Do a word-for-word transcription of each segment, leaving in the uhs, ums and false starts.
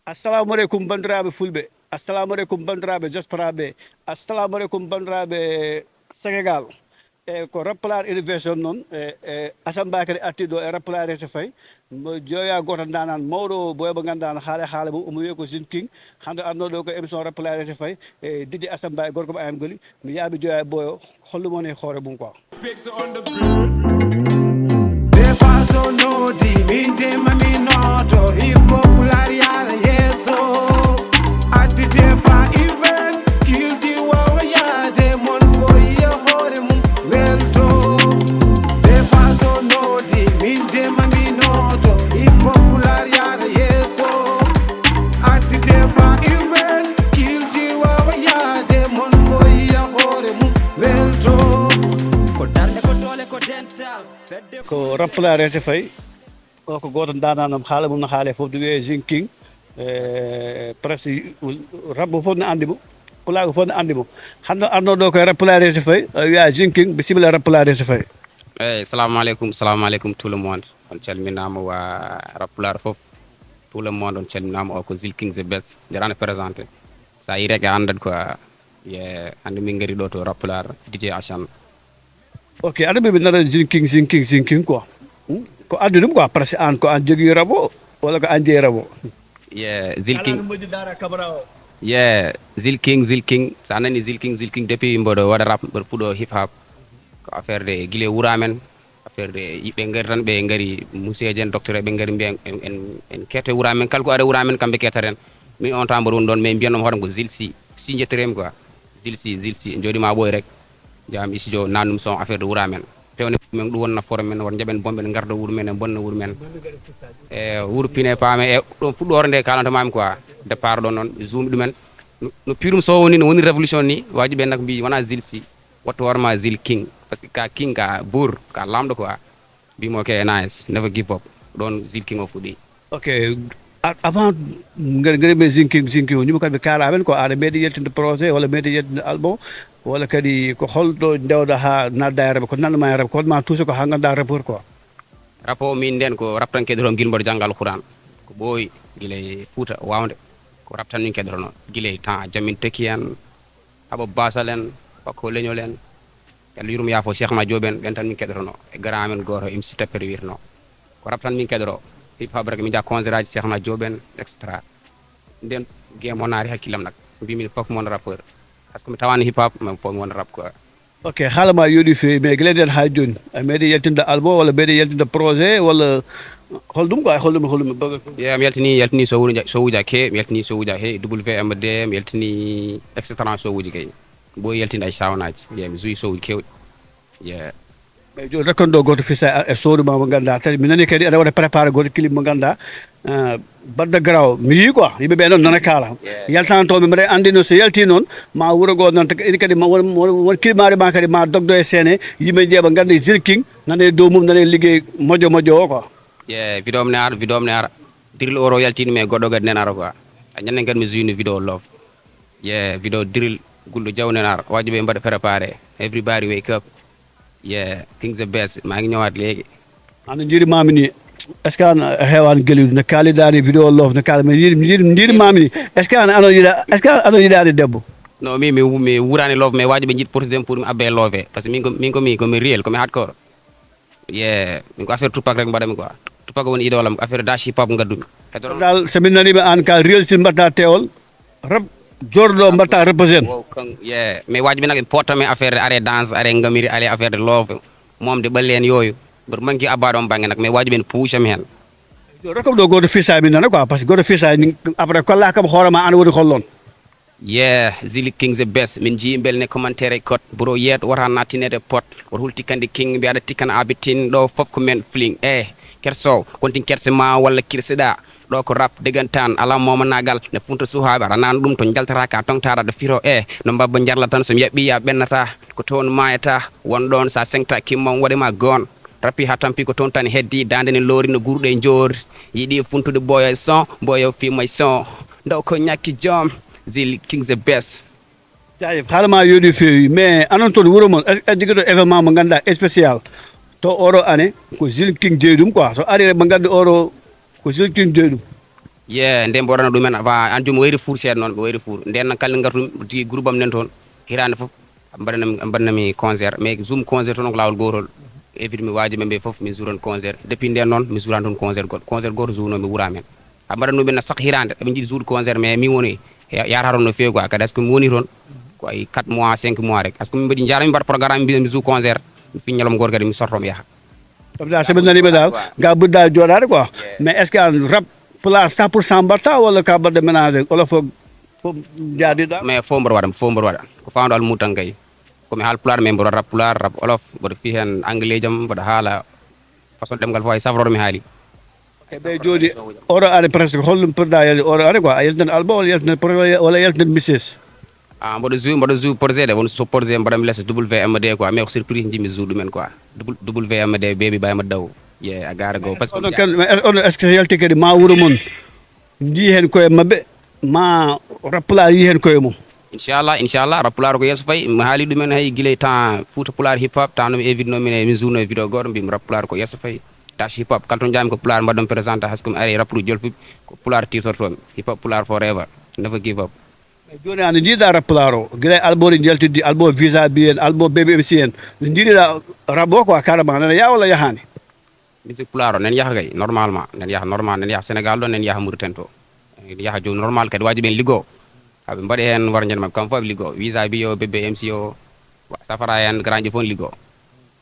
Assalamu aleykum, banndiraaɓe Fulɓe. Assalamu aleykum, banndiraaɓe diaspora ɓe. Assalamu aleykum, banndiraaɓe Senegal. E ko Rappelard Innovation noon, e, e Assane Ba kadi artii ɗo e Rappelard Rese Faye. Mo jeeya gooto ndaanaan mawɗo, boy mo ngannduɗaa no haala haala mum, omo wiyee ko Zil King. Hannde arnoo ɗo ko émission Rappelard Rese Faye, e Didi Assane Ba e gorko mo Ayam Goli. Mi yaha mi jeeya e boyo, hollumo ne hoore mum quoi. Be façon nodi, min de mami noto, hip hop pulaar yaara yeeso. Addi Defa Events, kildi wawa yaade, mon foyi e hoore mum welto. Be façon nodi, min de mami noto, hip hop pulaar yaara yeeso. Addi Defa Events, kildi wawa yaade, mon foyi e hoore mum welto. Ko darnde, ko doole, ko dental. Fedde Ko Rappelard Rese Faye, o ko gooto ndaanaan, haala mum no haalee fof, ɗum wiyee Zil King. E, presque, rabbo fof no anndi mo, pulaagu fof no anndi mo. Hannde arnoo ɗo koye Rappelard Rese Faye, o wiyaa Zil King, bisimilla Rappelard Rese Faye. Eyyi, salamu aleykum, salamu aleykum tout le monde. On calminaama wa Rappelard fof. Tout le monde on calminaama, o ko Zil King the best. Jarano présenté. Sa yi rek a anndat quoi. Ye, hannde min ngari ɗo to Rappelard, D J Achan. Ok, aɗa mbiɓe nana Zil King, Zil King, Zil King quoi. Hmm? Ko addi ɗum quoi, presque aan ko aan jogii rabo, walla ko aan jeyi rabo? Ye, Zil King. Ye, Zil King, Zil King. Sa nani Zil King, Zil King depuis mboɗo waɗa rap, mboɗo fuɗo hip hop. Ko affaire de gile wura men. Affaire de yiɓɓe ngari tan, ɓe ngari museeje en, docteur ɓe ngari mbiya en, en, en kete wura men, kala ko ari wura men, kamɓe ketaten. Min on temps mboɗo woni ɗon, mais mbiyanno hoore ko Zil si, si jetteremi quoi. Zil si, Zil si, jooɗima ɓooy rek. Jam isi jo nannum son affaire de wura men. Pewne men ɗum wonna foro men, won jaɓen bomɓe garda wuro men, en bonna wuro men. E wuro pine paame, e ɗum fuɗɗore nde kalanto mami quoi. Départ ɗon noon, zoomi ɗumen. No, no pirum so woni, no woni révolution ni, waji ɓe nak mbi wona Zil si. Wattu hoore ma Zil King, parce que ka king, ka buur, ka lamɗo quoi. Mbimo ke nice, never give up. Ɗon Zil King o fuɗɗi. Ok. A- avant ngari ngari ɓe Zil King, Zil King o ñuma kadi ɓe kaala amen ko aɗa meeɗi yaltinde projet walla meeɗi yaltinde album, walla kadi ko holɗo ndewɗa ha nadda e rap, ko nanɗoma e rap, ko holma touché ko ha ganduɗa rappeur quoi? Rap o min nden ko rap tan keɗotomi gila mboɗo jangga alquran. Ko ɓooyi gila e Fouta wawde. Ko rap tan min keɗotono gila e temps Jamin Teki en, Haɓa Basal en, Pakko Leñol en. Yalla yurmo yaafo Cheikhna Diop en, ɓen tan min keɗotono. E grand amen goto M C Tapper wiyeteno. Ko rap tan min keɗoto. Hip hop rek min jaa concert aji Cheikhna Diop en, et cetera. Nden game o naati hakkillam nak. Mbi min fof mon rappeur. Parce que mi tawani hip hop, mais fof mi won rap quoi. Ok, haala ma yooɗi feewi, mais gila nden ha joni a meeɗi yaltinde album walla meeɗi yaltinde projet walla holɗum quoi, holɗum holɗum baga? Ye, mi yaltini, yaltini sowuja sowuja ke mi yaltini sowuja he W M D, mi yaltini et cetera sowuji kay. Ɓooyi yaltinde ay sawnaji. Ye, mi joui sowuji kewɗi. Ye. Joni rakkon ɗo goto fisa e sowru ma mo ganduɗa, tawi mi nani kadi aɗa waɗa préparé goto clip mo ganduɗa. Badda garaw mi yii quoi, yimɓe ɓe noon nana kaala. Yaltano toon ɓe mbaɗa anndi noon so yalti noon ma wuro ngo noon, ene kadi ma won won- won climaɗo ma kadi ma dogdo e seene, yimɓe jeeɓa ngannda Zil King nana e dow mum nana e liggey moƴƴo moƴƴo o quoi. Ye, vidéo am ne ara, vidéo am ne ara. Diril oro yaltini, mais goɗɗo kadi nen ara quoi. A ñannen kadi mi zuyni vidéo love. Ye, vidéo diril, gulɗo jaw nen ara. Waji ɓe mbaɗa préparé. Everybody wake up. Yeah, King the best. Maa ngi ñëwaat léegi. Ano jiiɗi maami ni? Est ce que an a heewaan geliwde no kaaliɗaa ni vidéo love no kaali mi jiiɗi jiiɗi jiiɗi maami ni? Est ce que an ano yiɗa est ce que ano yiɗaade debbo? No mi mi mi wuraani love, mais waaji ɓe njiɗ portudem pour mi abbe love, parce que min ko min ko mi ko mi réel, ko mi hardcore. Yeah, min ko affaire Tupac rek mbaɗami quoi. Tupac woni idole am, affaire dash hip hop ngaddumi. Hedoro. Dal so min naniima aan ka réel si mbatta teewol. Rap joorɗo mbatta represent. Wow, kan, yeah. Mais waaji ɓe nak ɓe potta men affaire de are danse, are ngamiri, are affaire de love. Momde ɓalli en yooyu. Mboɗo manki abbaɗo on bange nak, mais waaji ɓen puusa mi hen. Yo rokam ɗo goto fisa min nana quoi, parce que goto fisa ni après kolla kam hoore ma an woni hollon. Yeah, Zili King the best. Min jii mbel ne commentaire kot. Bro yet wata nattinede pot. Wata hul tikkandi King mbiyaɗa tikkana abitin ɗo fof ko men fling. Eh, kerso, kontin kerse ma walla kirseɗa. Ɗo ko rap degantaan, alaa momanagal, ne funta suhaaɓe, aɗa nana ɗum to njaltata ka tongtata ɗo firo e no mbabba jarla tan, so mi yaɓɓi ya ɓennata, ko toon maayata, won ɗoon sa sengta kimma on waɗi ma goon, rappi ha tampi ko toon tan heddi, daande ne loori no gurɗe njoori, yiɗi funtude boyo e son, boyo fi may son, ndaw ko ñakki joom, Zili King the best. Jaajëf, haala ma yooɗi feewi, mais anon toon wuro mon est ce que a jogito événement mo ganduɗa spécial? To oɗo année ko Zil King jeeyi ɗum quoi, so ari mo gandu oɗo ko Zil King jeeyi ɗum. Ye, nden ɓe waɗana ɗumen, avant an jomi wayri four seeɗa noon, ɓe wayri four. Nden nan kalli ngartum, tigi groupe am nen toon, hiraande fof, mbaɗanami, mbaɗanami concert, mais Zoom concert toon ko laawol gootol. Invite mi waaji ɓe ɓe fof, min suuran concert. Depuis nden noon, mi suuran toon concert goɗɗo. Concert gooto suuno mi wura men. A mbaɗanno ɓe na sak hiraande, eɓe njiɗi suudu concert, mais min woni, ya-, yaata toon no feewi quoi. Kadi est-ce que mi woni toon? Ko ay quatre mois, cinq mois rek. Est-ce que min mbaɗi njaarami mbaɗa programme mbiya mi suu concert, mi fi ñalawma gooto kadi mi sorto mi yaha. Comme ça, so mi nani ɓe dal, ga ɓurda jooɗaade quoi. Mais est-ce que an rap pulaar cent pour cent mbaɗta walla ka mbaɗde mélange olo fof, fof jaadiɗa? Mais fof mboɗo waɗa, fof mboɗo waɗa. Ko fawndo almuudo tan kay. Ko mi haal pulaar, mais mboɗo rap pulaar, rap olof, mboɗo fi heen anglais jam, mboɗo haala façon ɗemngal fof hay safroro mi haali. E ɓe jooni, oɗo ari presque, holɗum poɗɗa yalde oɗo ari quoi? A yaltinat album walla yaltinat projet walla yaltinat message? Ah, mboɗo joue, mboɗo joue projet de, won so projet mbaɗami less W M D quoi, mais ko surprise jimmi joue ɗumen quoi. W-, W M D, Baby Baye Maddaw. Yeah, a gara go. Parce que Onon kan, mais onon est-ce que so yalti kadi ma wuro mon ndi heen koye maɓɓe, ma rap pulaar yi heen koye mum? Inchallah, inchallah, rap pulaar ko yeeso fayi. Mi haali ɗumen hay gila e temps Fouta Pulaar hip hop, temps no mi invite no min e min joue no e vidéo gooto, mbimi rap pulaar ko yeeso fayi. Dash hip hop, kala to njami ko pulaar mbaɗɗon présenté, hay so ko mi ari rap ɗo jolfuɓe, ko pulaar titortomi. Hip hop pulaar forever, never give up. Jooni an njiiɗa rap pulaar o, gila e album ɗi njaltiddi, album Visa B en, album Baby M C en, no njiiɗa rap o quoi carrément, nana yaa walla yahaani? Musique pulaar o, nen yaha kay, normalement, nen yaha normal, nen yaha Sénégal ɗo, nen yaha Mauritanie to. Nen yaha joom normal, kadi waaji ɓen liggo. Haɓe mbaɗi heen war ñande maɓɓe, kam fof ɓe liggo. Visa B o, Bébé M C o, wa-, Safara heen, Grand J fof liggo.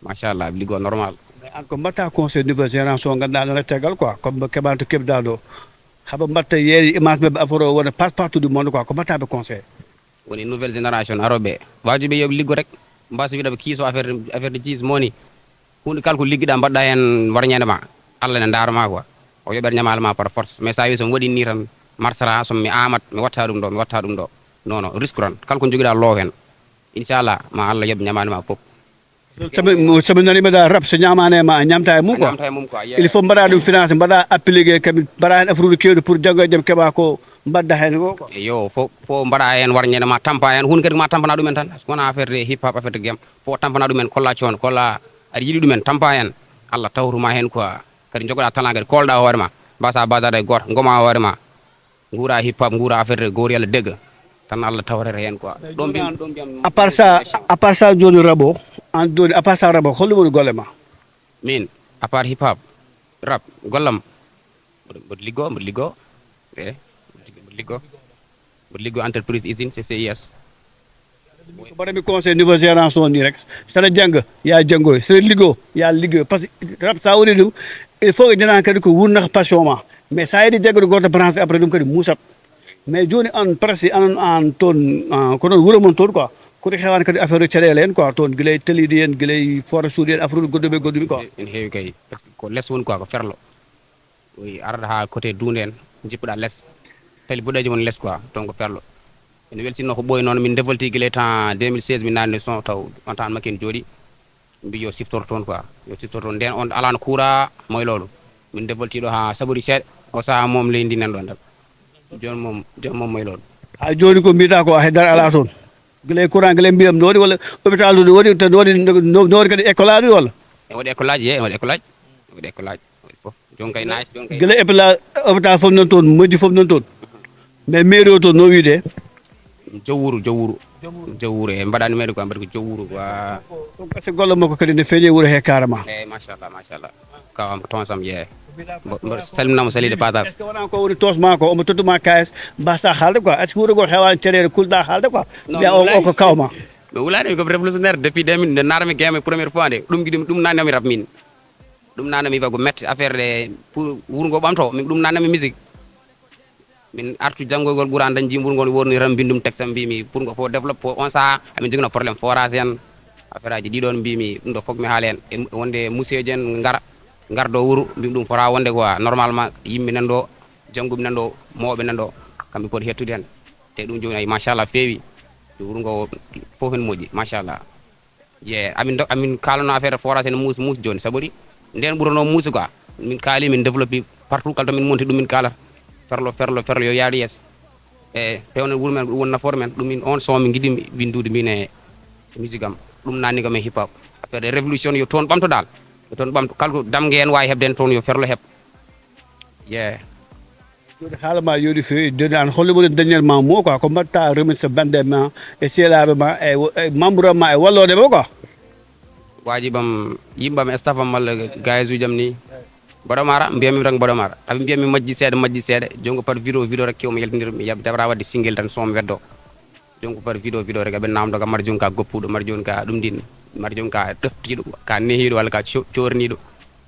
Machallah, ɓe liggo normal. Mais an ko mbaɗta conseil nouvelle génération, ngannduɗaa no caggal quoi, comme ɓe keɓani to keɓda ɗo. Haɓe mbaɗta yeeyi image maɓɓe affaire o wona par-, partout du monde quoi, ko mbaɗta ɓe conseil? Woni nouvelle génération arooɓe. Waajibi yo ɓe liggo rek. Mbasa wiɗa ɓe kiiso affaire, affaire de kiis moni. Huunde kala ko liggiɗa mbaɗɗa heen war ñande ma. Allah ne ndaara ma quoi. O yoɓat ñamaale ma par force. Mais sa wi so mi waɗi ni tan, marsara, so mi amat, mi watta ɗum ɗo, mi watta ɗum ɗo. Non, non, risque tan. Kala ko jogiɗa loow heen. Inchallah, ma Allah yoɓ ñamaale ma fof. Somi, somi nani mbeɗa rap, so ñamaani e ma, a ñamta e mum quoi. Ñamta e mum quoi, yeah. Il faut mbaɗa ɗum financé, mbaɗa appliqué, kadi mbaɗa heen affaire uji keewɗi pour janngo e jam keɓa ko mbaɗda heen ko quoi. Yo, fof, fof mbaɗa heen war ñande ma tampa heen, huunde kadi ko ma tampana ɗumen tan. Parce que wona affaire de hip hop, affaire de game. Fof tampana ɗumen, kolla coon, kolla aɗa yiɗi ɗumen, tampa heen. Allah tawtuma heen quoi. Kadi jogoɗa talent kadi, koolɗa hoore ma. Mbasa basade e gooto, ngoma hoore ma. Nguura hip hop, nguura affaire de goori Allah degga. Tan Allah tawrata heen quoi. Ɗon mbiyam, ɗon mbiyam. À part ça, à part ça, jooni rap o, an jooni, à part ça rap o, holɗum woni golle ma? Min, à part hip hop, rap, gollam. Mboɗo, mboɗo liggo, mboɗo liggo. Eh, mboɗo liggo. Mboɗo liggo entreprise usine C C I S. Ko mbaɗami conseil niveau génération ni rek. Saɗa jannga, ya janngoy. Saɗa liggo, ya liggoy. Parce que rap sa woni ɗum, il faut que jana kadi ko wurnata passion ma. Mais sa yiɗi janngude goto branche après ɗum kadi musat. Mais jooni an presque an, an toon, ah, ko noon wuro mon toon quoi. Kono heewani kadi affaire caɗeele en quoi. Toon gila e teliɗi en, gila e forage uji en, affaire goɗɗum e goɗɗum quoi. Ene heewi kay. Parce que ko les woni quoi, ko ferlo. Oui, arata haa côté Duunde en, jippuɗa les. Tali boɗeejo woni les quoi, toon ko ferlo. Ene welsinno ko ɓooyi noon, min dévolti gila e temps deux mille seize, min naatni son taw on temps makkin jooɗi. Mbi yo siftor toon quoi, yo siftor toon. Nden on alano courant moy loolu. Min dévolti ɗo haa saɓori seeɗa, o saha moom leydi ndi nan ɗo ndal. Jooni moom, jooni moom moy loolu. Haa jooni ko mbiɗa ko hay dara alaa toon. Gila e courant, gila e mbiyam no waɗi walla hôpital no waɗi, no waɗi, no waɗi kadi école aɗa walla? E waɗi école aji, e waɗi école aji. E waɗi école aji. Fof. Jooni kay nice, jooni kay. Gila hôpital, hôpital fof nan toon, moƴƴi fof nan toon. Mais mairie o toon no wiide? Jowwuru, jowwuru. Jowwuru, e mbaɗani mairie quoi, mbaɗi ko jowwuru quoi. Ɗum kasi golle makko kadi ne feeñi wuro he carrément. Eh, machallah, machallah. Kawam ko toon sam yee. Mbo-, mboɗo salminama sali de passage. Est-ce que wona ko woni toos ma ko, omo tottuma kayis, mbasa haalde quoi? Est-ce que wuro ngo heewani caɗeele kulɗa haalde quoi? Non, mbiya o, o ko kawma. Mi wulaani, mi ko révolutionnaire depuis deux mille, nde naatami game première fois nde. Ɗum giɗum, ɗum naatnami rap min. Ɗum naatnami ko metti affaire de pour wuro ngo ɓamto, min ɗum naatnami musique. Min artu janngoygol Quraan tan, jii wuro ngo no worni tan, mbinndum texte am, mbimi pour ngo fof développe, pour on saha amin jogino problème forage en, affaire aji ɗiɗon, mbimi ɗum ɗo fof mi haala heen. E wonde monsieur ji en ngara, ngardo wuro, mbimi ɗum fota wonde quoi, normalement yimɓe nan ɗo, jannguɓe nan ɗo, mawɓe nan ɗo, kamɓe poti hettude heen. Te ɗum jooni ay machallah feewi, wuro ngo fof heen moƴƴi, machallah. Ye, amin do-, amin kaalano affaire forage ene muusi, muusi jooni, sabu ɗi nden ɓurano muusi quoi. Min kaali, min développe partout, kala to min monti ɗum min kaalata. Ferlo, ferlo, ferlo, yo yaadu yeeso. E, te onon wuro men, ɗum woni nafoore men, ɗum min on son min ngiɗi winndude min e musique am. Ɗum naatni ko men hip hop. Affaire de révolution yo toon ɓamto dal. Yo toon ɓamto, kala ko damge en waawi heɓde en toon yo ferlo heɓ. Ye. Joni haala ma yooɗi fewi, joni an holno woni dernièrement mo quoi, ko mbaɗta remercier bande ma e seeɗaɓe ma e wo- e membre ma e walloɓe ma quoi? Waji ɓam, yimɓam e staff am malla gayes uji am ni, mboɗo mara mbiyami tan mboɗo mara, tawi mbiyami majji seeɗa majji seeɗa. Jonko par vidéo vidéo rek kewmi yaltinir mi yaɓi dabra wadde single tan somi weddo. Jonko par vidéo vidéo rek aɓe namdo ka mara joni ka goppuɗo, mara joni ka ɗum din, mara joni ka ɗoftiɗo, ka nehiɗo walla ka co- corniɗo.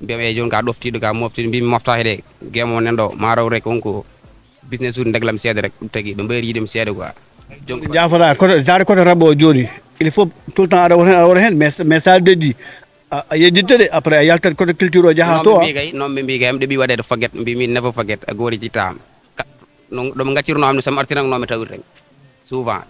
Mbiyam e joni ka ɗoftiɗo ka moftiɗo, mbimi mofta heɗe gemo nen ɗo maraw rek on ko business uji ndeglam seeɗa rek, ɗum tagi ɓe mbayri yiɗem seeɗa quoi. Jonko Jafata koto genre koto rabo o joni, il faut tout le temps aɗa wona hen aɗa wona hen, mais mais sa deddi a a yejjitte de après a yaltat koto culture o jaaha to. Noon ɓe mbi kay, noon ɓe mbi kay am ɗeɓi waɗede forget, mbimi never forget a goori jitta am. Ɗum gaccirno am ne sam artirannoomi tawirten souvent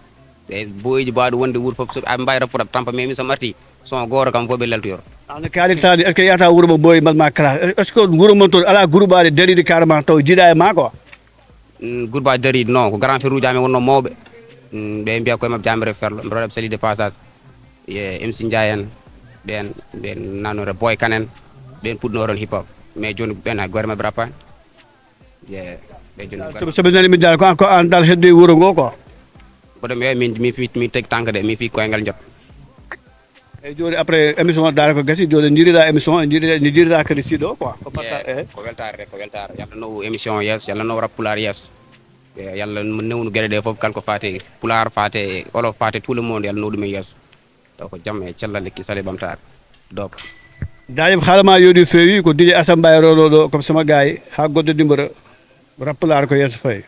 ɓe boyiji baaɗo wonde wuur fof so a mbawi rapport ab tampa mais mi sam arti son gooro kam fof ɓe laltoyor. Ano kaali tani est ce que yata wuuro mo boyi mbaɗ ma classe, est ce que wuuro mon toon ala groupe aɗe daride carrément taw jiiɗa e ma quoi? Groupe aji dariɗi non ko grand frère uji amen wonno mawɓe. Ɓe mbiya koye mabɓe jamre ferlo mbiɗa waɗa sali de passage e mc ndiaye en, ɓen ɓen nanore boy kan en, ɓen puɗno oɗon hip hop mais joni ɓen hay goore mabɓe rappani. Ye ɓe joni Soɓe soɓe nani min dal ko an ko an dal hedde wuuro ngo quoi? Mboɗo mi mi mi fi mi teg tànk de mi fi koyngal njot. Eyyi joni après émission o dara ko gasi joni jiiɗiɗa émission jiiɗiɗa jiiɗiɗa kadi siɗo quoi ko mbaɗɗa? Eyyi. Ko weltare rek ko weltare yalla no émission yes yalla no rap pulaar yes. Yalla newnu gueɗe ɗe foof kala ko fate pulaar fate olof fate tout le monde yalla no ɗum e yesso. Taw ko jaam e cellal e kisal e ɓamtaare. Doop. Dayif haalama yooɗi feewi ko dj asamba e rolo ɗo comme sama gaay ha goɗɗo numéro rap pulaar ko yesso fayi.